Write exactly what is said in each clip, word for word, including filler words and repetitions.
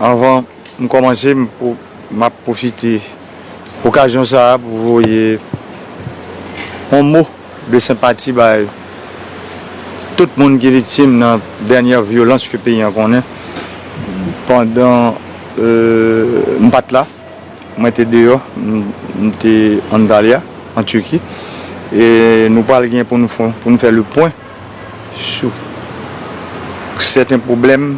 Anvan m kòmanse, m pou, m ap pwofite okazyon sa a pou voye yon mo de senpati bay tout moun ki viktim nan dènyè vyolans ke peyi an konnen pandan, euh, m pa t la. Mwen te deyò, m, m te Antalya, an Tiki. E nou pral gen pou nou fè, pou nou fè le pwen sou sèten pwoblèm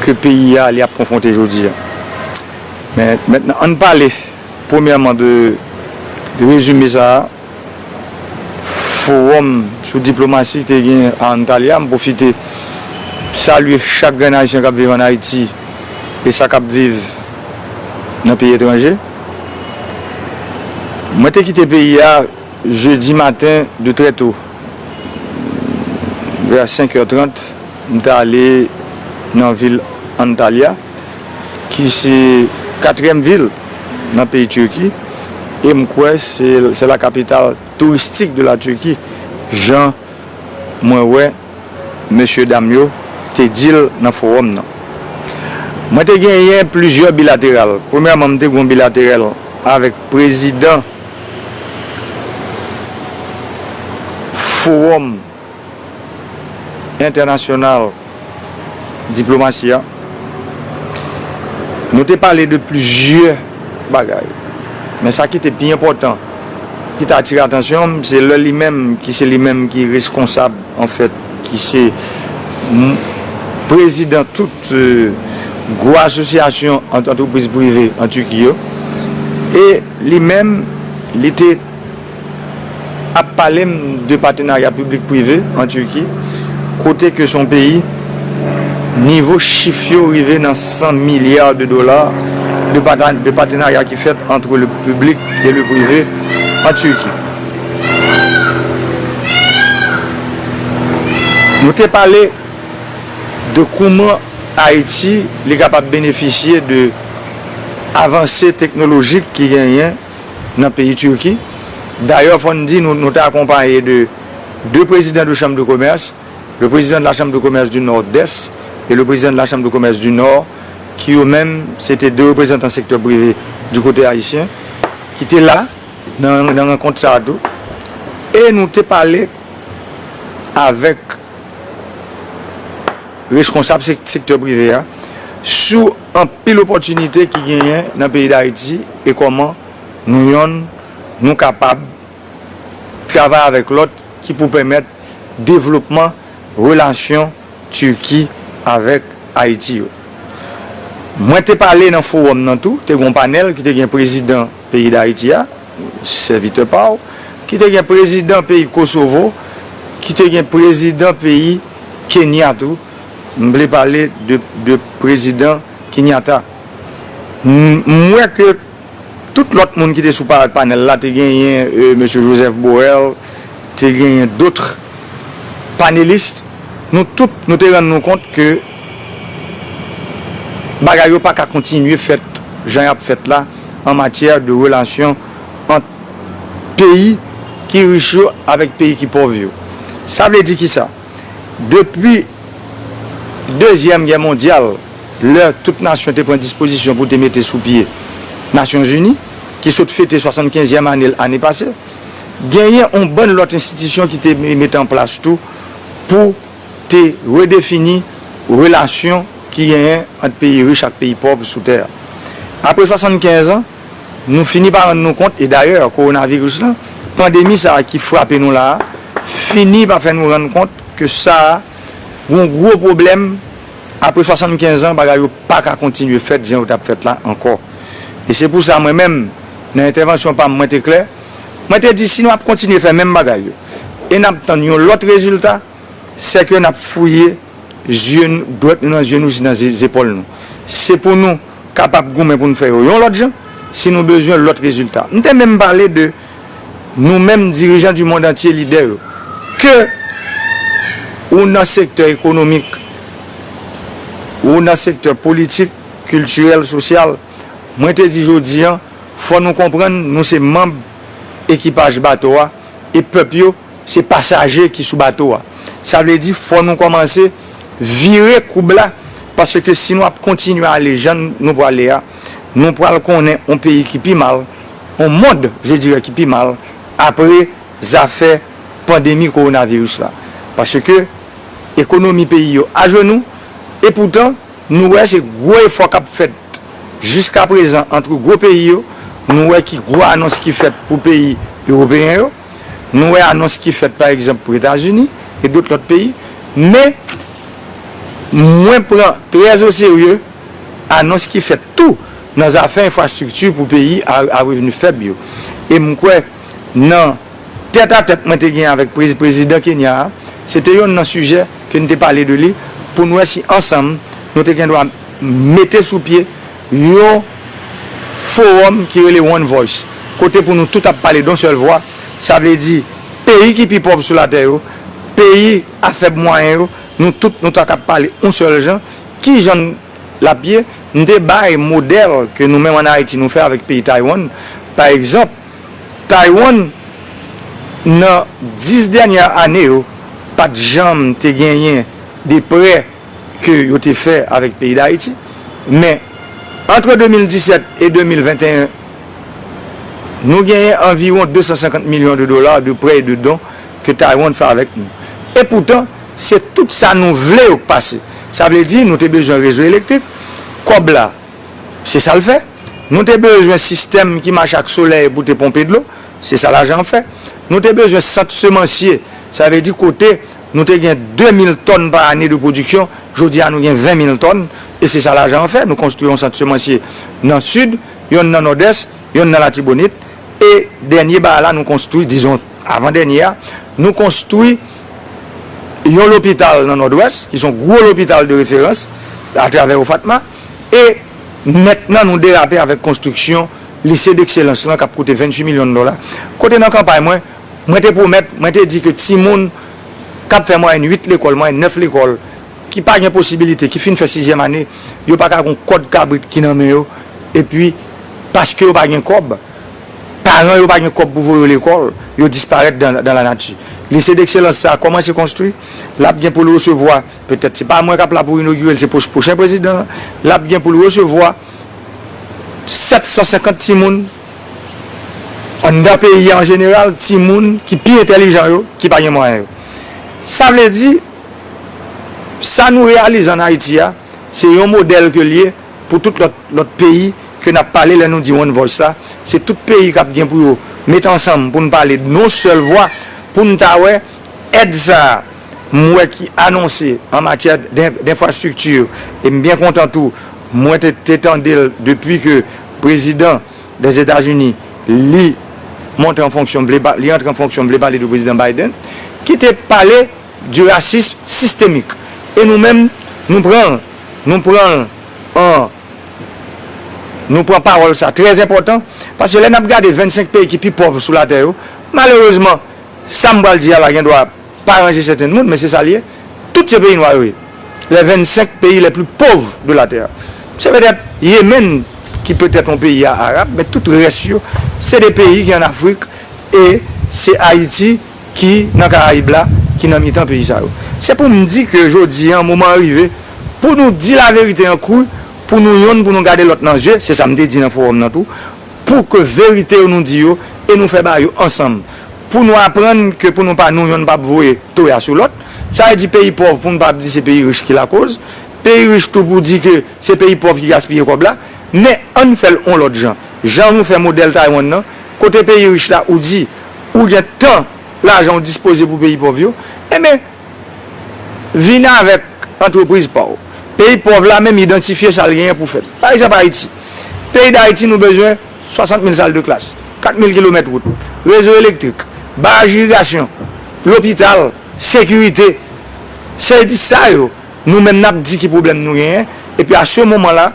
ke peyi a li ap konfwonte jodi a. Men, mentnan, ann pale, premyèman, de, de rezime sa a. Fowòm sou diplomasi te gen a Antalya. M pwofite salye chak grenn Ayisyen k ap viv ann Ayiti e sa k ap viv nan peyi etranje. Mwen te kite peyi a jedi maten de trè to, vè senk è trant, m t ale nan vil Antalya, ki se katriyèm vil nan peyi Tiki, e m kwè se, se la capitale touristique de la Turquie, jan mwen wè mesye dam yo te di l nan fowòm nan. Mwen te genyen plizyè bilateral. Premyèman, m te gen yon bilateral avèk prezidan Fowòm Entènasyonal Diplomasi a. Nou te pale de plizyè bagay. Men sa ki te pi enpòtan, ki te atire atansyon m, se lè li menm, ki se li menm ki reskonsab, anfèt, ki se m-, prezidan tout, euh, gwo asosyasyon ant-, antrepriz prive an Tiki yo. E li menm, li te ap pale m de patenarya piblik prive an Tiki, kote ke se yon peyi, nivo chif yo rive nan san milya de dola de pata-, de patenarya ki fèt entre le public et le privé en Turquie. Nou te pale de kouman Ayiti li kapab benefisye de avanse teknolojik ki genyen nan peyi Tiki. Dayè, fò n di, nou, nou te akonpaye de de prezidan de chanm de komès, le président de la Chambre de commerce du Nord-Est et le président de la Chambre de commerce du Nord, ki yo menm, se te de reprezantan sektè prive di kote ayisyen, ki te la nan, nan rankont sa a tou. E nou te pale avèk reskonsab sek-, sektè prive a sou anpil opòtinite ki genyen nan peyi Dayiti e kòman nou yonn, nou kapab travay avèk lòt ki pou pèmèt devlopman relasyon Tiki avèk Ayiti yo. Mwen te pale nan fowòm nan tou, te gen yon panèl ki te gen prezidan peyi Dayiti a, sèvitè pa w, ki te gen prezidan peyi Kosovo, ki te gen prezidan peyi Kenya tou. M vle pale de, de prezidan Kenyatta. M, m wè ke tout lòt moun ki te sou pa-, panèl la, te genyen, euh, mesye Joseph Borrell, te genyen dòt panelis. Nou tout, nou te rann nou kont ke bagay yo pa ka kontinye fèt jan y ap fèt la an matyè de relasyon ant peyi ki rich yo avèk peyi ki pòv yo. Sa vle di kisa? Depi Dezyèm Gè Mondyal, lè tout nasyon te pran dispozisyon pou te mete sou pye Nasyonzini, ki sot fete swasannkenzyèm ane l ane pase, genyen yon bann lòt enstitisyon ki te me-, mete an plas tou pou te redefini relasyon ki genyen ant peyi rich ak peyi pòv sou tè a. Apre swasannkenz an, nou fini pa rann nou kont, e dayè, kowonaviris lan, pandemi sa a ki frape nou la a, fini pa fè nou rann kont ke sa a, gon gwo pwoblèm, apre swasannkenz an, bagay yo pa ka kontinye fèt jan yo t ap fèt la ankò. E se pou sa, mwen menm, nan entèvansyon pa m, mwen te klè, mwen te di, si nou ap kontinye fè menm bagay yo, e n ap tann yon lòt rezilta, sèke n ap fouye zye n-, dwèt nou nan zye nou, nan ze-, zepòl nou. Se pou nou kapab goumen pou n fè yo yon lòt jan, si nou bezwen lòt rezilta. M te menm pale de nou menm dirijan du monde entier, lidè yo. Ke ou nan sektè ekonomik, ou nan sektè politik, kiltirèl, sosyal, mwen te di jodi an, fò nou konprann nou se manm ekipaj bato a, e pèp yo se pasaje ki sou bato a. Sa vle di, fò nou kòmanse vire koub la, paske si nou ap kontinye ale jan nou prale a, nou pral konnen yon peyi ki pi mal, yon mond, je dirais, ki pi mal, apre zafè pandemi kowonaviris la. Paske ekonomi peyi yo ajenou, e poutan, nou wè se gwo efò k ap fèt jiskaprezan ant gwo peyi yo, nou wè ki gwo anons ki fèt pou peyi ewopeyen yo, nou wè anons ki fèt, pa egzanp, pou Etazini e dòt lòt peyi, men mwen pran trè o serye anons ki fèt tou nan zafè enfrastrikti pou peyi a, a revni fèb yo. E m kwè nan tèt a tèt mwen te gen avèk prez- prezidan Kenya a, se te yonn nan sijè ke n te pale de li, pou n wè si ansanm nou te gen dwa mete sou pye yon fowòm ki rele One Voice, kote pou nou tout ap pale d on sèl vwa, sa vle di peyi ki pi pòv sou latè yo, peyi a fèb mwayen yo, nou tout nou ta kab pale yon sèl jan. Ki jan l ap ye? M te bay modèl ke nou menm ann Ayiti nou fè avèk peyi Taiwan. Pa egzanp, Taiwan, nan dis dènyè ane yo, pa t janm te genyen de prè ke yo te fè avèk peyi Dayiti. Men, antre de mil disèt e de mil venteyen, nou genyen anviwon de san senkant milyon de dola de prè e de don ke Taiwan fè avèk nou. E poutan, se tout sa nou vle yo k pase. Sa vle di, nou te bezwen rezo elektrik, kòb la, se sa l fè. Nou te bezwen sistèm ki mache ak solèy pou te ponpe dlo, se sa lajan an fè. Nou te bezwen sant semansye, sa vle di kote nou te gen de mil tòn pa ane de pwodiksyon, jodi a nou gen ven mil tòn, e se sa lajan an fè. Nou konstwi yon sant semansye nan Sid, yonn nan Nòdès, yonn nan Latibonit, e dènye bagay la nou konstwi, dizon, avan dènye a, nou konstwi yon lopital nan Nòdwès, ki se yon gwo lopital de referans atravè OFATMA, e mentnan nou derape avèk konstriksyon lise dekselans lan k ap koute venntuit milyon dola. Kote nan kanpay mwen, mwen te pwomèt, mwen te di ke timoun k ap fè mwayèn uit lekòl, mwayèn nèf lekòl, ki pa gen posibilite, ki fin fè sizyèm ane, yo pa ka gon kòd kabrit ki nan men yo, epi paske yo pa gen kòb, paran yo pa gen kòb pou voye yo lekòl, yo disparèt dan, dan lanati. Lise dekselans sa a kòmanse konstwi, l ap gen pou l resevwa, petèt se pa mwen k ap la pou inogire l, se pwo- pwochen prezidan an, l ap gen pou l resevwa sèt san senkant timoun anndan peyi a an jeneral, timoun ki pi entèlijan yo, ki pa gen mwayen yo. Sa vle di, sa nou reyalize ann Ayiti a, se yon modèl ke l ye pou tout lòt, lòt peyi ke n ap pale lè nou di One Voice la. Se tout peyi k ap gen pou yo met ansanm pou n pale d yon sèl vwa, pou n ta wè èd sa a m wè ki anonse an matyè d- denfrastrikti, e m byen kontan tou, mwen te, te tande l depi ke prezidan Dèzetazini, li monte an fonksyon, vle pa- li antre an fonksyon, vle pale de prezidan Biden, ki te pale du racisme systémique. E nou menm, nou pran l, nou pran l an, nou pran pawòl sa trè enpòtan, paske lè n ap gade vennsenk peyi ki pi pòv sou latè yo, malerezman, sa m pral di a la gen dwa pa ranje sèten moun, men se sa l ye. Tout se peyi nwa yo ye. Les vingt-cinq pays les plus pauvres de la terre. Se petèt Yemen ki petèt yon peyi a arab, men tout rès yo, se de peyi ki ann Afrik, e se Ayiti ki nan Karayib la, ki nan mitan peyi sa yo. Se pou m di ke jodi a, moman an rive pou nou di laverite an kri, pou nou yonn, pou nou gade lòt nan zye, se sa m te di nan fowòm nan tou, pou ke verite yo nou di yo, e nou fè bagay yo ansanm. Pou nou aprann ke pou nou pa nou yonn p ap voye toya sou lòt. Sa vle di peyi pòv, pou nou pa ap di se peyi rich ki lakoz. Peyi rich tou pou di ke se peyi pòv ki gaspiye kòb la. Men ann fè l yon lòt jan. Jan nou fè modèl Taiwan nan, kote peyi rich la ou di ou gen tan lajan ou dispoze pou peyi pòv yo, enben, vin avèk antrepriz pa w. Peyi pòv la menm idantifye sa l genyen pou fè. Pa egzanp, Ayiti. Peyi Dayiti, nou bezwen swasant mil sal de klas, kat mil kilomèt wout, rezo elektrik, baraj irigasyon, lopital, sekirite. Se di sa yo, nou menm n ap di ki pwoblèm nou genyen, epi a se moman la,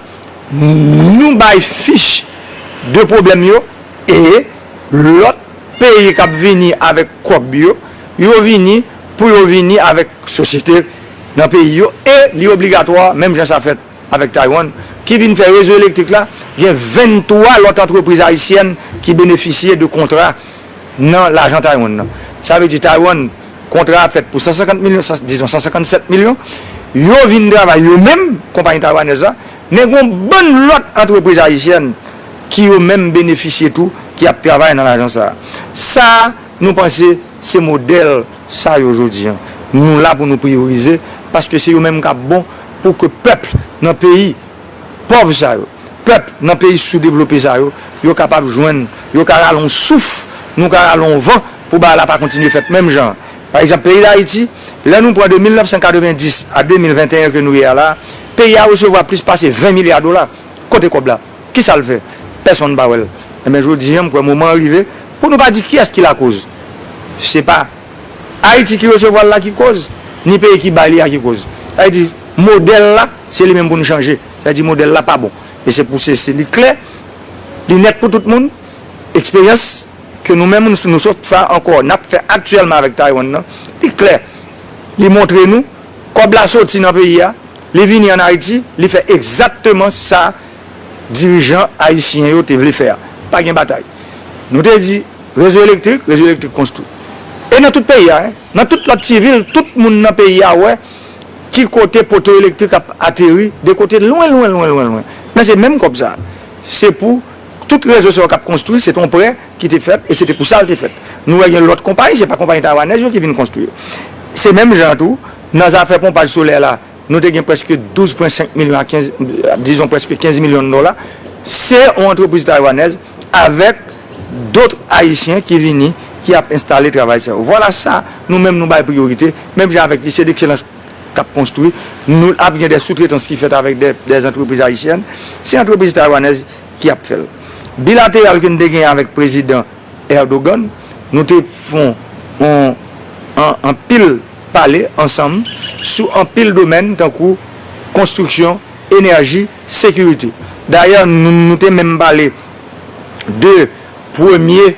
nou bay fich de pwoblèm yo, e lòt peyi k ap vini avèk kòb yo, yo vini pou yo vini avèk sosyete nan peyi yo, e li obligatwa, menm jan sa fèt avèk Taiwan, ki vin fè rezo elektrik la, gen venntwa lòt antrepriz ayisyèn ki benefisye de kontra nan lajan Taiwan nan. Sa vle di Taiwan, kontra a fèt pou san senkant milyon, san- dizon san senkannsèt milyon, Yo vin travay yo menm, konpayi taiwanèz la, men gen yon bann lòt antrepriz ayisyèn ki yo menm benefisye tou, ki ap travay nan lajan sa a. Sa a, nou panse se modèl sa yo jodi a. Nou la pou nou priyorize, paske se yo menm k ap bon pou ke pèp nan peyi pòv sa yo, pèp nan peyi soudevlope sa yo, yo kapab jwenn, yo ka rale yon souf, nou ka rale yon van pou bagay la pa kontinye fèt menm jan an. Pa egzanp, peyi Dayiti, lè nou pran de mil nèf san katrevenndis a de mil venteyen ke nou ye a la, peyi a resevwa plis pase ven milya dola. Kote kòb la? Kisa l fè? Pèsonn pa wè l. Enben, jodi a, m kwè moman an rive pou nou pa di kiyès ki lakoz. Se pa Ayiti ki resevwa l la ki koz, ni peyi ki bay li a ki koz. Sa vle di, modèl la, se li menm pou n chanje. Sa vle di, modèl la pa bon. E se pou se, se li klè, li nèt pou tout moun. Eksperyans ke nou menm, nou, nou sot fè ankò, n ap fè aktyèlman avèk Taiwan nan, li klè. Li montre nou, kòb la soti nan peyi a, li vini ann Ayiti, li fè egzakteman sa dirijan ayisyen yo te vle fè a. Pa gen batay. Nou te di, rezo elektrik, rezo elektrik konstwi. E nan tout peyi a, en, nan tout lòt ti vil, tout moun nan peyi a wè ki kote poto elektrik ap ateri, de kote lwen, lwen, lwen, lwen, lwen. Men se menm kòb sa. Se pou tout rezo sa yo k ap konstwi, se te yon prè ki te fèt, e se te pou sa l te fèt. Nou wè gen lòt konpayi, se pa konpayi taiwanèz yo ki vin konstwi yo. Se menm jan tou, nan zafè ponpaj solè la, nou te gen prèske douz pwen senk milyon a kenz, dizon prèske kenz milyon dola. Se yon antrepriz taiwanèz avèk dòt ayisyen ki vini, ki ap enstale travay sa yo. Vwala sa, nou menm nou bay priyorite, menm jan avèk Lycée d'Excellence k ap konstwi, nou ap gen de soutretans ki fèt avèk de, de antrepriz ayisyèn. Se antrepriz taiwanèz ki ap fè l. Bilateral ke n te gen avèk prezidan Erdogan, nou te fè yon, yon, an, anpil pale ansanm sou anpil domèn tankou konstriksyon, enèji, sekirite. Dayè, nou, nou te menm pale de premye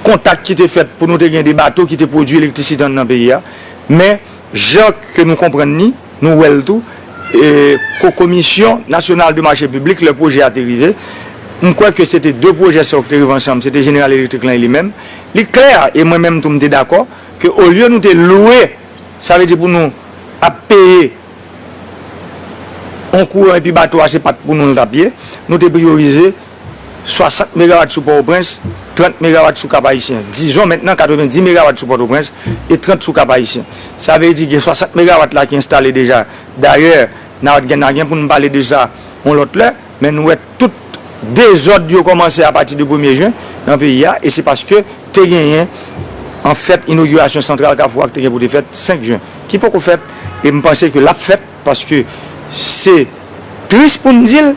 kontak ki te fèt pou nou te gen de bato ki te pwodui elektrisite anndan peyi a. Men, jan ke nou konprann li, nou wè l tou, e, ko-, Komisyon Nasyonal de Mache Piblik, lè pwojè a te rive, m kwè ke se te de pwojè sa yo ki te rive ansanm, se te Jeneral Elektrik lan e li menm. Li klè, e mwen menm tou m te dakò, ke olye nou te lwe, sa vle di pou nou ap peye yon kouran epi bato a se pa t pou nou l t ap ye, nou te priyorize swasant megawat sou Pòtoprens, trant megawat sou Kap Ayisyen. Dizon mentnan katrevenndis megawat sou Pòtoprens e trant sou Kap Ayisyen. Sa vle di gen swasant megawat la ki enstale deja. Dayè, n a gen, n a gen pou n pale de sa yon lòt lè, men nou wè tout dezòd yo kòmanse apati de premye jen nan peyi a, e se paske te genyen, anfèt, inogirasyon santral Kafou a ki te gen pou te fèt senk jen, ki poko fèt, e m panse ke l ap fèt, paske se tris pou n di l,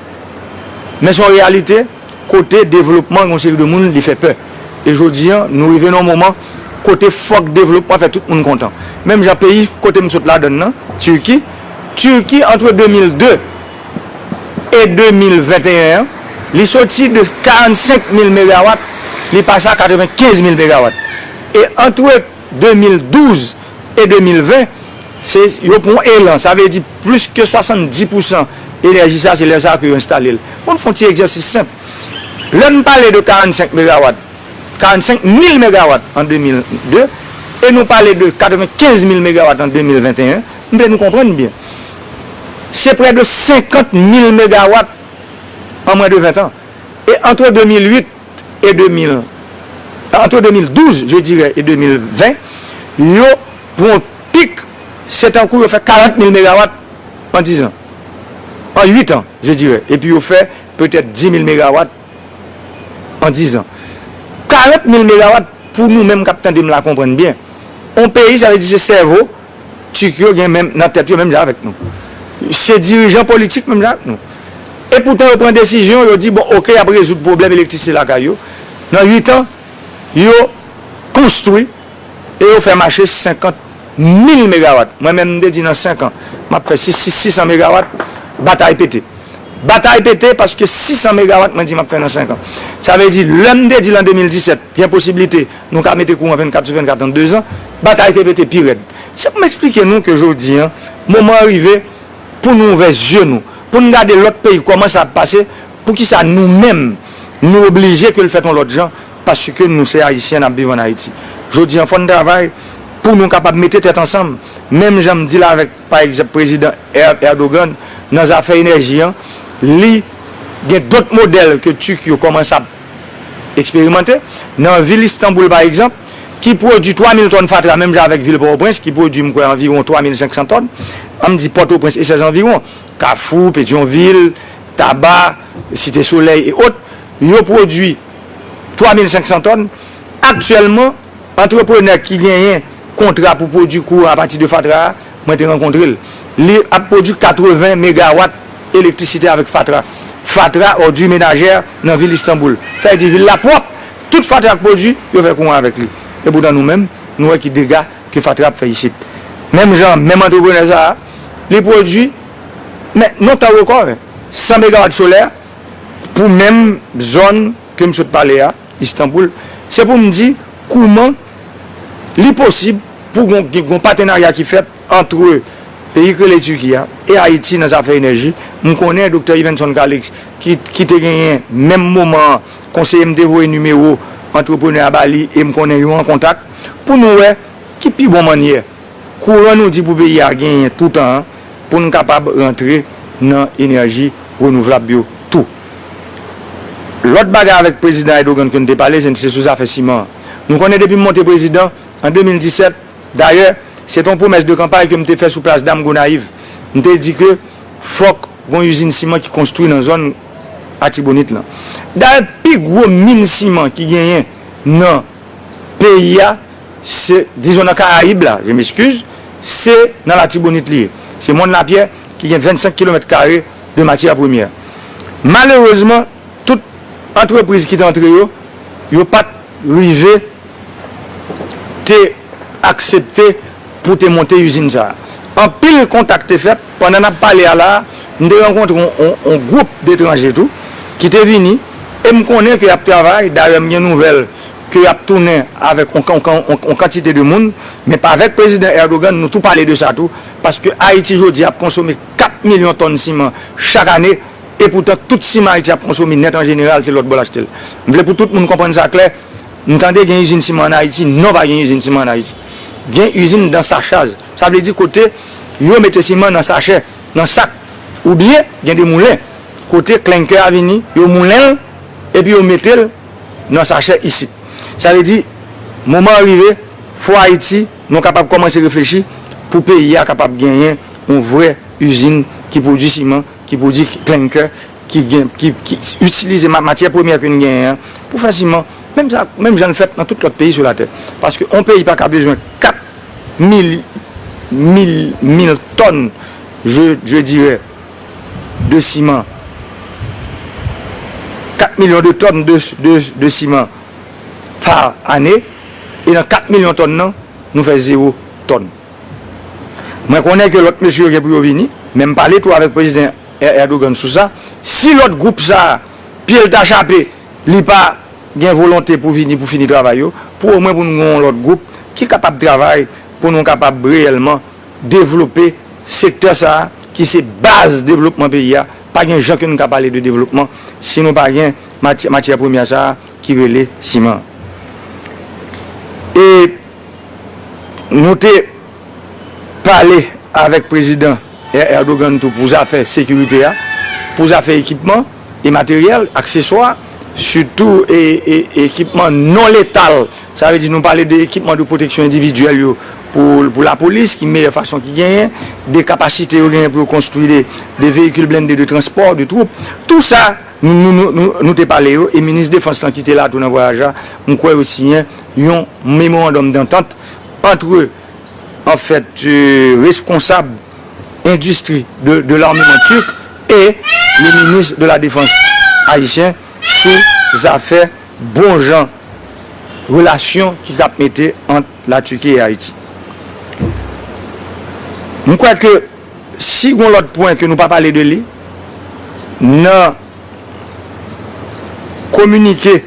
men se yon reyalite, kote devlopman yon seri de moun, li fè pè. E jodi a, nou rive nan yon moman kote fòk devlopman fè tout moun kontan. Menm jan peyi kote m sot ladan l nan, Tiki, Tiki, antre de mil de e de mil venteyen an, li soti de karannsenk mil megawat, li pase a katrevenkenz mil megawat. E antre de mil douz e de mil ven, se, yo pran yon elan. Sa vle di plis ke swasanndis pousan enèji sa, se lè sa ke yo enstale l. Pou n fè yon ti egzèsis senp, lè n pale de karannsenk megawat, karannsenk mil megawat an de mil de, e nou pale de katrevenkenz mil megawat an de mil venteyen, m vle nou konprann byen. Se prè de senkant mil megawat an mwens de ven tan. E antre de mil uit e de mil, antre de mil douz, je dirais, e de mil ven, yo pran yon pik, se tankou yo fè karant mil megawat an diz an. An uit an, je dirais. Epi yo fè petèt dis mil megawat an diz an. Karant mil megawat pou nou menm k ap tande m la konprann byen. On peyi, sa vle di se sèvo, Tik yo gen menm, nan tèt yo menm jan avèk nou. Se dirijan politik menm jan avèk nou. E poutan yo pran desizyon, yo di, bon, oke, y ap rezoud pwoblèm elektrisite lakay yo. Nan uit an, yo konstwi e yo fè mache senkant mil megawat. Mwen menm, m te di nan senk an, m ap fè sis, sis, sis san megawat, batay pete. Batay pete paske sis san megawat mwen di m ap fè nan senk an. Sa vle di, lè m te di l an de mil disèt, gen posiblite nou ka mete kouran vennkat sou vennkat an de zan, batay te pete pi rèd. Se pou m eksplike nou ke jodi a, moman an rive pou nou ouvè zye nou, pou n gade lòt peyi kòman sa ap pase, poukisa nou menm, nou oblije ke l fèt yon lòt jan, paske nou se Ayisyen, n ap viv ann Ayiti. Jodi a, fò n travay, pou nou kapab mete tèt ansanm. Menm jan m di l avèk, pa egzanp, prezidan Er- Erdogan nan zafè enèji an, li gen dòt modèl ke Turk yo kòmanse ap eksperimante. Nan vil Istanbul, pa egzanp, ki pwodui twa mil tòn fatra, menm jan avèk vil Pòtoprens, ki pwodui, m kwè, anviwon twa mil senk san tòn, an m di Pòtoprens e sèz anviwon, Kafou, Petyonvil, Taba, Site Solèy e òt, yo pwodui twa mil senk san tòn. Aktyèlman, antreprenè ki genyen kontra pou pwodui kouran apati de fatra a, mwen te rankontre l. Li ap pwodui katreven megawat elektrisite avèk fatra. Fatra, òdi menajè nan vil Istanbul. Sa vle di vil la pwòp. Tout fatra k pwodui, yo fè kouran avèk li. Epoutan nou menm, nou wè ki dega ke fatra ap fè isit. Menm jan, menm antreprenè sa a, li pwodui, men, nan tan rekò, san megawat solè pou menm zòn ke m sot pale a, Istanbul. Se pou m di kouman li posib pou gon, gon patenarya ki fèt ant peyi k rele Tiki a e Ayiti nan zafè enèji. M konnen Doktè Yvenson Calixte, ki, ki te genyen menm moman an konseye m te voye nimewo antreprenè a ba li, e m konnen yo an kontak pou nou wè ki pi bon mannyè kouran nou di pou peyi a genyen toutan an, pou n kapab rantre nan enèji renouvlab yo tou. Lòt bagay avèk prezidan Erdogan ke n te pale, se, se sou zafè siman an. Nou konnen depi m monte prezidan an de mil disèt, dayè, se te yon pwomès de kanpay ke m te fè sou plas Dam Gonayiv. M te di ke fòk gon izin siman ki konstwi nan zòn Atibonit lan. Dayè, pi gwo min siman ki genyen nan peyi a, se, dizon nan Karayib la, je m'excuse, se nan Latibonit li ye. Se Mòn Lapyè ki gen vennsenk kilomèt kare de matyè premyè. Malerezman, tout antrepriz ki te antre yo, yo pa t rive te aksepte pou te monte izin sa a. Anpil kontak te fèt. Pandan n ap pale a la a, m te rankontre yon, yon, yon gwoup detranje tou ki te vini, e m konnen ke y ap travay. Dayè, m gen nouvèl ke y ap tounen avèk yon, yon, yon, yon kantite de moun, men pa avèk prezidan Erdogan, nou tou pale de sa tou, paske Ayiti jodi a ap konsome kat milyon tòn siman chak ane, epoutan tout siman Ayiti ap konsome nèt an jeneral, se lòt bò l achte l. M vle pou tout moun konprann sa klè. M tande gen izin siman ann Ayiti. Non, pa gen izin siman ann Ayiti. Gen izin dansachaj. Sa vle di kote yo mete siman nan sachè, nan sak. Oubyen, gen de moulen kote klenkè a vini, yo moulen l, epi yo mete l nan sachè isit. Sa vle di, moman an rive, fò Ayiti, nou kapab kòmanse reflechi pou peyi a kapab genyen yon vrè izin ki pwodui siman, ki pwodui klenkè, ki gen, ki, ki itilize ma-, matyè premyè ke n genyen an pou fè siman, menm sa, menm jan l fèt nan tout lòt peyi sou latè. Paske yon peyi pa ka bezwen kat mil, mil, mil tòn, je, je dirais, de siman, kat milyon de tòn de, de, de siman pa ane, e nan kat milyon tòn nan, nou fè zewo tòn. Mwen konnen ke lòt mesye yo gen pou yo vini, men m pale tou avèk prezidan Er-, Erdogan sou sa. Si lòt gwoup sa a, pye l ta chape, li pa gen volonte pou vini, pou fini travay yo, pou omwen pou nou gen yon lòt gwoup ki kapab travay, pou nou kapab reyèlman devlope sektè sa a, ki se baz devlopman peyi a. Pa gen jan ke nou ka pale de devlopman si nou pa gen maty-, matyè premyè sa a ki rele siman. E nou te pale avèk prezidan Er-, Erdogan tou pou zafè sekirite a, pou zafè ekipman e materyèl, akseswa, sitou e, e, ekipman non letal. Sa vle di nou pale de ekipman de pwoteksyon endividyèl yo pou, pou lapolis, ki meyè fason ki genyen, de kapasite yo genyen pou yo konstwi de, de veyikil blende de transpò, de twoup. Tou sa, nou, nou, nou, nou, nou te pale yo, e minis defans lan ki te la tou nan vwayaj la, m kwè yo siyen yon memorandòm dantant antre, an fèt, euh, responsab endistri de, de l'armement turc e le ministre de la défense haïtien sou zafè bon jan relasyon ki t ap mete ant Latiki e Ayiti. M kwè ke si gon lòt pwen ke nou pa pale de li, nan kominike,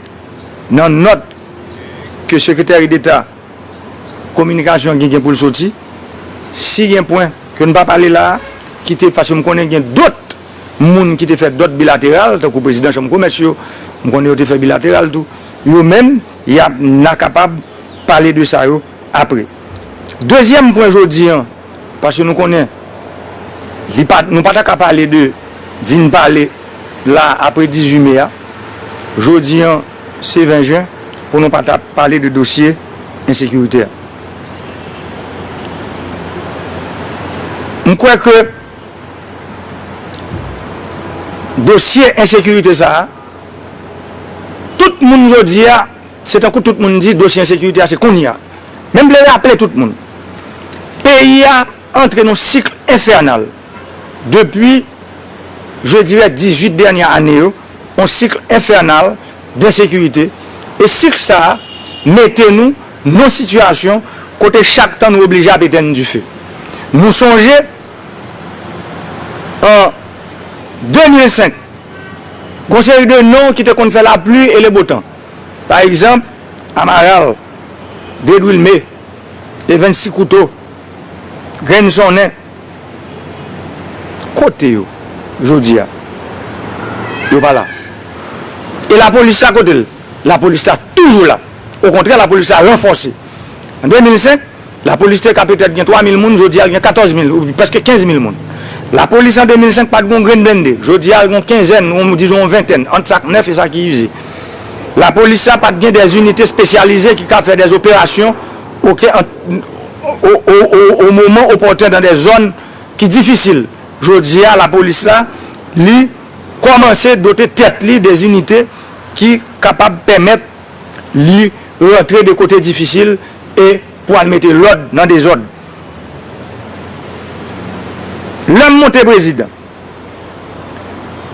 nan nòt ke Sekretè Deta kominikasyon an gen, gen pou l soti, si gen pwen ke n pa pale la a, kite, paske m konnen gen dòt moun ki te fè dòt bilateral, tankou prezidan chanm komès yo, m konnen yo te fè bilateral tou. Yo menm, y ap, n a kapab pale de sa yo apre. Dezyèm pwen jodi an, paske nou konnen li pa, nou pa ta ka pale de vin pale la apre dizuit me a. Jodi an, se ven jen, pou nou pa ta pale de dosye ensekirite a. M kwè ke dosye ensekirite sa a, tout moun jodi a, se tankou tout moun di dosye ensekirite a se kounye a. Men m vle raple tout moun, peyi a antre nan sik enfènal depi, je dirais, dizuit dènye ane yo, yon sik enfènal densekirite. E sik sa a mete nou nan sitiyasyon kote chak tan nou oblije ap etenn dife. Nou sonje, an de mil senk, gon seri de non ki te konn fè lapli e le bo tan. Pa egzanp, Amaral, Dedwilme, Evens Sikouto, Grenn Sonnen. Kote yo jodi a? Yo pa la. E lapolis la, kote l? Lapolis la toujou la. Okontrè, lapolis la ranfòse. An de mil senk, lapolis te ka petèt gen twa mil moun, jodi a l gen katòz mil, ou prèske kenz mil moun. Lapolis an de mil senk pa t gen yon grenn blende, jodi a l gen yon kenzèn, ou dizon yon ventèn, ant sa k nèf e sa ki ize. Lapolis la pa t gen dè inite espesyalize ki ka fè dè operasyon, oke, an, o, o, o, o moman opòten, nan dè zòn ki difisil. Jodi a, lapolis la, li kòmanse dote tèt li dè inite ki kapab pèmèt li rantre de kote difisil e pou al mete lòd nan dezòd. Lè m monte prezidan,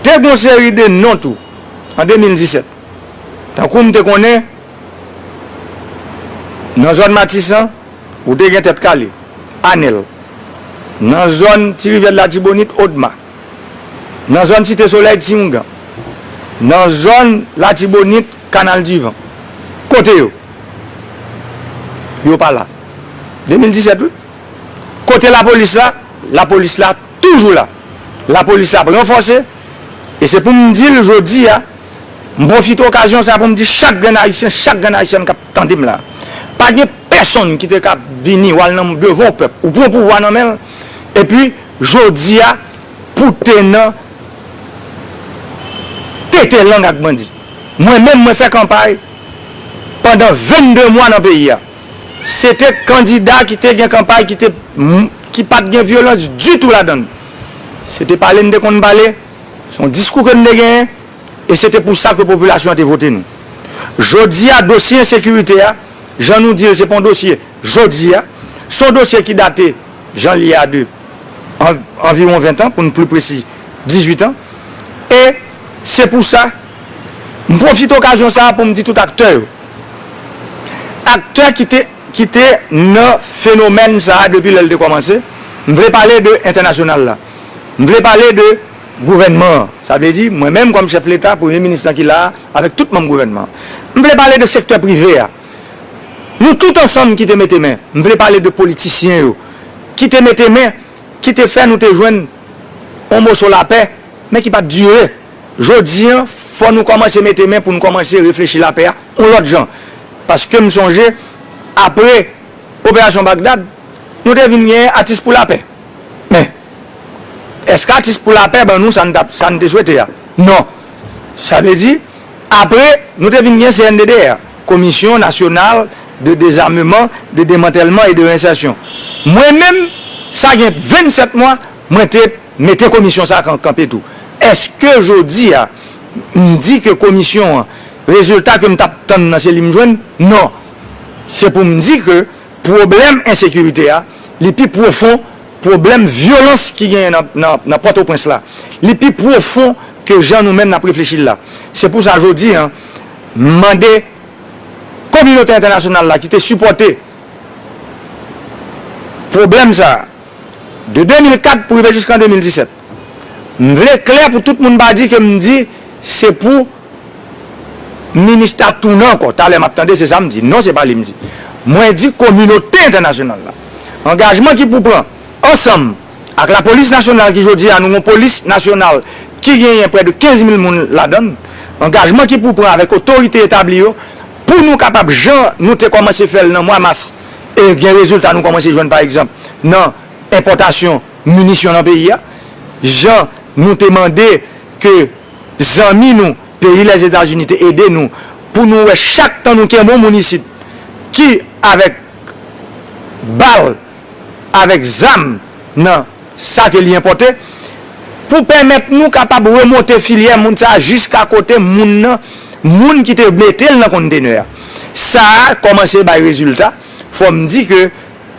te gon seri de non tou an de mil disèt. Tankou m te konnen, nan zòn Matisan, ou te gen Tèt Kale, Anèl. Nan zòn Ti Rivyè Latibonit, Odma. Nan zòn Site Solèy, Ti Oungan. Nan zòn Latibonit, Kanal Divan. Kote yo? Yo pa la. De mil disèt, wi. Kote lapolis la? Lapolis la toujou la. Lapolis la ap ranfòse. E se pou m di l jodi a, m pwofite okazyon sa pou m di chak grenn Ayisyen, chak grenn Ayisyèn k ap tande m la, pa gen pèsonn ki te ka vini, w al nan devan yon pèp, ou pran pouvwa nan men l, epi jodi a, pou te nan tete lang ak bandi. Mwen menm, mwen fè kanpay pandan vennde mwa nan peyi a. Se te kandida ki te gen kanpay ki te, ki pa t gen vyolans ditou ladan l. Se te pale n te konn pale, se yon diskou ke n te genyen, e se te pou sa ke popilasyon an te vote nou. Jodi a, dosye ensekirite a, jan nou di l, se pa yon dosye jodi a, se yon dosye ki date, jan l ye a, de an, anviwon ven tan, pou n pli presi, dizuit an. E se pou sa, m pwofite okazyon sa a pou m di tout aktè yo, aktè ki te, ki te nan fenomèn sa a depi lè l te kòmanse, m vle pale de entènasyonal la, m vle pale de gouvènman an, sa vle di mwen menm kòm chèf Leta, premye minis lan ki la a, avèk tout manm gouvènman an. M vle pale de sektè prive a. Nou tout ansanm ki te mete men, m vle pale de politisyen yo, ki te mete men, ki te fè nou te jwenn yon moso lapè, men ki pa t dire. Jodi an, fò nou kòmanse mete men pou n kòmanse reflechi lapè a yon lòt jan. Paske m sonje, apre Operasyon Bagdad, nou te vin gen Atis pou Lapè. Men, èske Atis pou Lapè ban nou sa n t ap, sa n te swete a? Non. Sa vle di, apre, nou te vin gen C N D D R, Commission Nationale de Désarmement, de Démantèlement et de Réinsertion. Mwen menm, sa gen vennsèt mwa, mwen te mete komisyon sa a kan-, kanpe tou. Èske jodi a, m di ke komisyon an, rezilta ke m t ap tann nan, se li m jwenn? Non. Se pou m di ke pwoblèm ensekirite a, li pi pwofon pwoblèm vyolans ki genyen nan, nan, nan Pòtoprens la. Li pi pwofon ke jan nou menm n ap reflechi l la. Se pou sa jodi a, m mande kominote entènasyonal la ki te sipòte pwoblèm sa a, de de mil kat pou rive jiska de mil disèt. M vle klè pou tout moun pa di ke m di se pou minis la tounen ankò. Talè m ap tande, se sa m di. Non, se pa li m di. Mwen di kominote entènasyonal la. Angajman ki pou pran ansanm ak lapolis nasyonal ki jodi a nou yon polis nasyonal ki genyen prè de kenz mil moun ladan l. Angajman ki pou pran avèk otorite etabli yo pou nou kapab, jan nou te kòmanse fè l nan mwa mas, E gen rezilta nou kòmanse jwenn, pa egzanp, nan enpòtasyon minisyon nan peyi a. Jan nou te mande ke zanmi nou, peyi Lèzetazini, te ede nou, pou nou wè chak tan nou kenbe yon moun isit ki avèk bal, avèk zam nan sa ke li enpòte, pou pèmèt nou kapab remonte filyè moun sa a jiska kote moun nan, moun ki te mete l nan kontenè a. Sa a kòmanse bay rezilta. Fò m di ke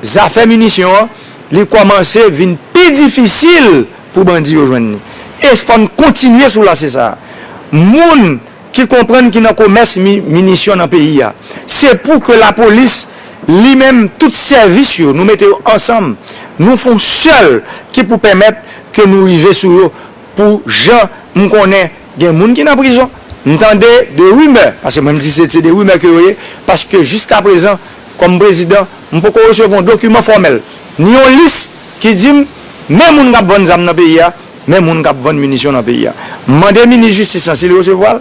zafè minisyon an, li kòmanse vin pi difisil pou bandi yo jwenn li. E fò n kontinye sou lanse sa a. Moun ki konprann ki nan komès mi-, minisyon nan peyi a. Se pou ke lapolis, li menm, tout sèvis yo, nou mete yo ansanm, nou fè yon sèl ki pou pèmèt ke nou rive sou yo pou jan m konnen gen moun ki nan prizon. M tande de rimè, paske mwen m di se, se de rimè ke yo ye, paske jiskaprezan, kòm prezidan, m poko resevwa yon dokiman fòmèl, ni yon lis ki di m, men moun k ap vann zam nan peyi a, men moun k ap vann minisyon nan peyi a. M mande minis jistis lan si li resevwa l,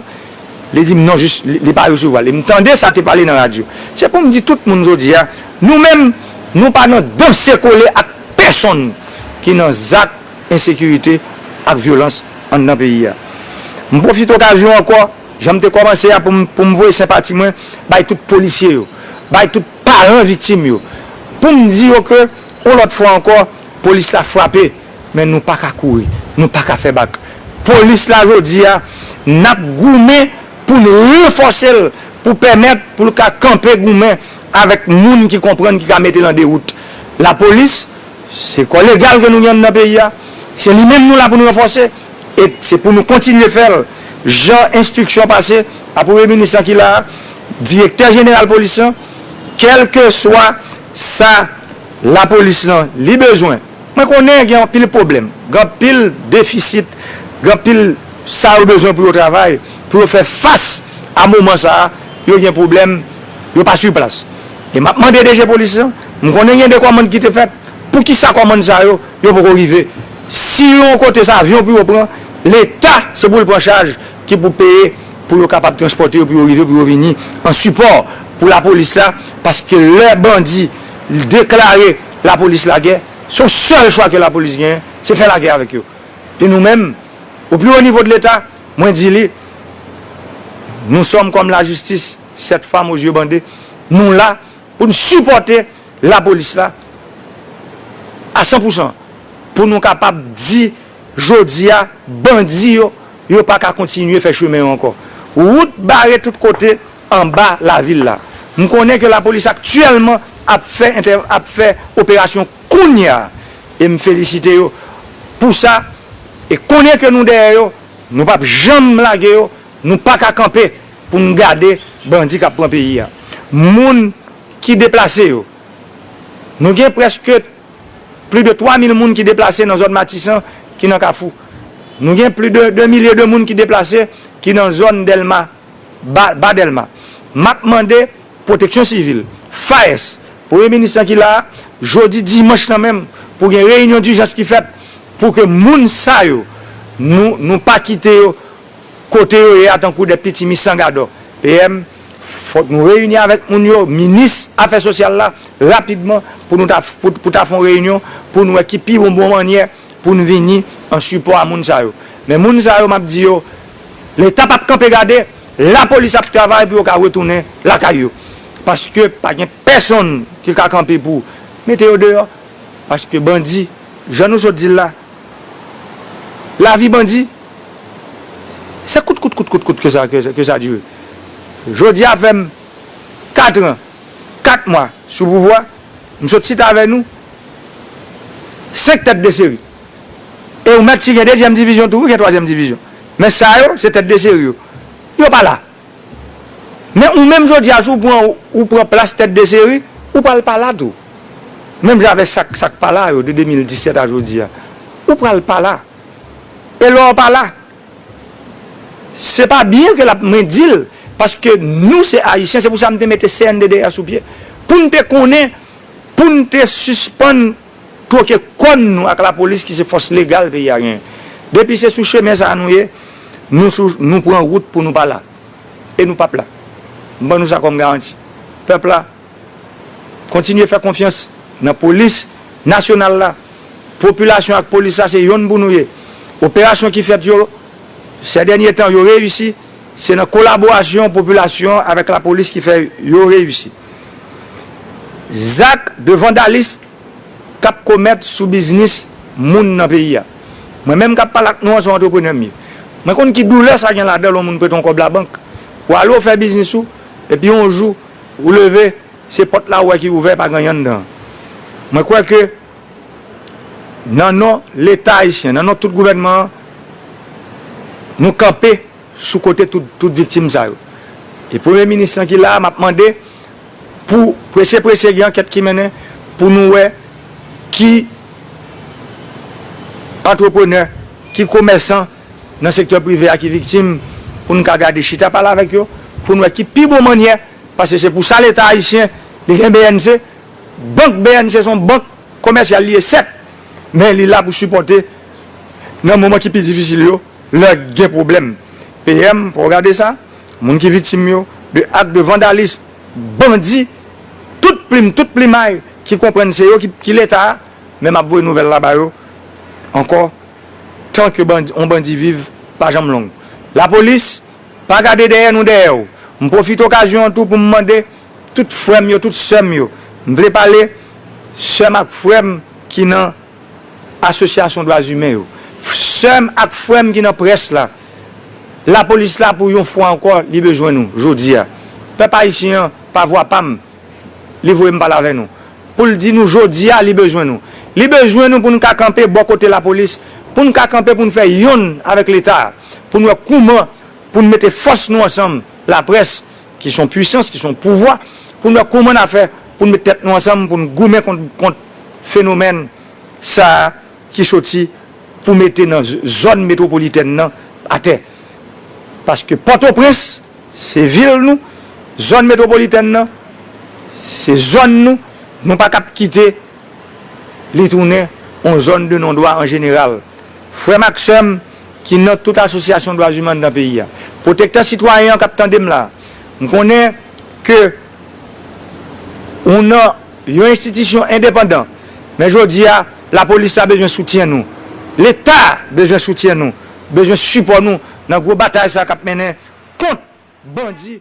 li di m non, jis, li, li pa resevwa l. E m tande sa te pale nan radyo. Se pou m di tout moun jodi a, nou menm, nou pa nan danse kole ak pèsonn ki nan zak ensekirite ak vyolans anndan peyi a. M pwofite okazyon ankò, jan m te kòmanse a, pou m, pou m voye senpati mwen bay tout polisye yo, bay tout paran viktim yo, pou m di yo ke, yon lòt fwa ankò, polis la frape, men nou pa ka kouri, nou pa ka fè bak. Polis la jodi a, n ap goumen pou n ranfòse l, pou pèmèt pou l ka kanpe goumen avèk moun ki konprann, ki ka mete l an dewout. Lapolis, se kò legal ke nou gen anndan peyi a, se li menm nou la pou n ranfòse, e se pou nou kontinye fè l. Jan enstriksyon pase a premye minis lan ki la a, direktè jeneral polis lan, kèlkeswa sa lapolis lan li bezwen. Mwen konnen gen anpil pwoblèm, gen anpil defisit, gen anpil sa yo bezwen pou yo travay, pou yo fè fas a moman sa a, yo gen pwoblèm, yo pa sou plas. E m ap mande D G polis lan, m konnen gen de kòmann ki te fèt, poukisa kòmann sa yo, yo poko rive? Si yo yon kote se avyon pou yo pran, Leta se pou l pran chaj ki pou peye pou yo kapab transpòte yo, pou yo rive, pou yo vini an sipò pou lapolis la, paske lè bandi deklare lapolis lagè, se yon sèl chwa ke lapolis genyen, se fè lagè avèk yo. E nou menm, o pli wo nivo de Leta, mwen di li, nous sommes comme la justice, cette femme aux yeux bandés, nou la pou n sipòte lapolis la a san pou san, pou nou kapab di jodi a, bandi yo, yo pa ka kontinye fè chemen yo ankò. Wout bare tout kote anba lavil la. M konnen ke lapolis aktyèlman ap fè entè-, ap fè operasyon kounye a. E m felisite yo pou sa. E konnen ke nou dèyè yo, nou p ap janm lage yo, nou pa ka kanpe pou n gade bandi k ap pran peyi a. Moun ki deplase yo, nou gen prèske plis de twa mil moun ki deplase nan zòn Matisan ki nan Kafou. Nou gen plis de de milye de moun ki deplase ki nan zòn Dèlma, ba, ba Dèlma. M ap mande Pwoteksyon Sivil, FAES, Premye Minis lan ki la a, jodi dimanch lan menm, pou gen reyinyon dijans ki fèt, pou ke moun sa yo, nou, nou pa kite yo kote yo ye a, tankou de pitimi san gadò. P M, fòk nou reyini avèk moun yo, minis afè sosyal la, rapidman, pou nou ta, pou, pou ta fè yon reyinyon, pou nou wè ki pi bon, bon mannyè pou n vini an sipò a moun sa yo. Men moun sa yo, m ap di yo, Leta p ap kanpe gade, lapolis ap travay pou yo ka retounen lakay yo. Paske pa gen pèsonn ki ka kanpe pou mete yo deyò. Paske bandi, jan nou sot di l la, lavi bandi, se kout, kout, kout, kout, kout ke sa, ke, ke sa dire. Jodi a fè m kat an, kat mwa sou pouvwa, m sot chita avè nou, senk tèt de seri. E ou mèt si gen dezyèm divizyon tou, wi, gen twazyèm divizyon. Men sa yo, se tèt de seri yo. Yo pa la. Men ou menm jodi a, si w pran, ou pran plas tèt de seri, ou pral pa la tou. Menm jan avèk sa k, sa k pa la yo, de de mil disèt a jodi a. Ou pral pa la. E lè w pa la, se pa byen ke l ap, mwen di l, paske nou se Ayisyen, se pou sa m te mete C N D D A sou pye. Pou n te konnen, pou n te sispann twoke kòn nou ak lapolis ki se fòs legal peyi a genyen. Depi se sou chemen sa a nou ye, nou sou, nou pran wout pou nou pa la. E nou p ap la. M ban nou sa kòm garanti. Pèp la, Kontinye fè konfyans nan polis nasyonal la. Popilasyon ak polis la se yonn pou nou ye. Operasyon ki fèt yo, sè dènye tan yo reyisi, se nan kolaborasyon popilasyon avèk lapolis ki fè yo reyisi. Zak de vandalism k ap komèt sou biznis moun nan peyi a. Mwen menm k ap pale ak nou an, se yon antreprenè m ye. Mwen konn ki doulè sa gen ladan l, yon moun prete yon kòb labank. Ou ale, ou fè biznis ou, epi yon jou, ou leve, se pòt la ou wè ki ouvè, pa gen anyen anndan. Mwen kwè ke nan non Leta ayisyen, nan non tout gouvènman an, nou kanpe sou kote tout, tout viktim sa yo. E premye minis lan ki la a, m ap mande pou prese prese gen ankèt ki mennen pou nou wè ki antreprenè, ki komèsan nan sektè prive a ki viktim, pou n ka gade chita pale avèk yo, pou n wè ki pi bon mannyè, paske se pou sa Leta ayisyen li gen B N C, bank B N C se yon bank komèsyal li ye, sèt, men li la pou sipòte nan moman ki pi difisil yo, lè gen pwoblèm. P M, fò w gade sa, moun ki viktim yo de ak de vandalism, bandi, tout plim, tout plimay ki konprann se yo ki, ki Leta a, men m ap voye nouvèl la ba yo ankò, tan ke bandi, yon bandi viv, pa janm long. Lapolis, pa gade dèyè nou dèyè w. M pwofite okazyon an tou pou m mande tout frè m yo, tout sè m yo. M vle pale sè m ak frè m ki nan asosyasyon dwa imen yo. Sè m ak frè m ki nan près la. Lapolis la pou yon fwa ankò, li bezwen nou, jodi a. Pèp ayisyen an, pa vwa pa m, li voye m pale avè nou. Pou l di nou jodi a, li bezwen nou. Li bezwen nou pou n ka kanpe bò kote lapolis, pou n ka kanpe pou n fè yonn avèk Leta, pou n wè kouman pou n mete fòs nou ansanm, laprès, ki se yon pwisans, ki se yon pouvwa, pou n wè kouman n a fè pou n met tèt nou ansanm, pou n goumen kont, kont fenomèn sa a ki soti pou mete nan z-, zòn metwopolitèn nan atè. Paske Pòtoprens, se vil nou, zòn metwopolitèn nan, se zòn nou, nou pa kab kite li tounen yon zòn de non dwa an jeneral. Frè m ak sè m ki nan tout asosyasyon dwa imen anndan peyi a, pwotektè sitwayen an k ap tande m la, m konnen ke ou nan yon enstitisyon endepandan, men jodi a, lapolis la bezwen soutyen nou. Leta bezwen soutyen nou, bezwen sipò nou nan gwo batay sa k ap mennen kont bandi.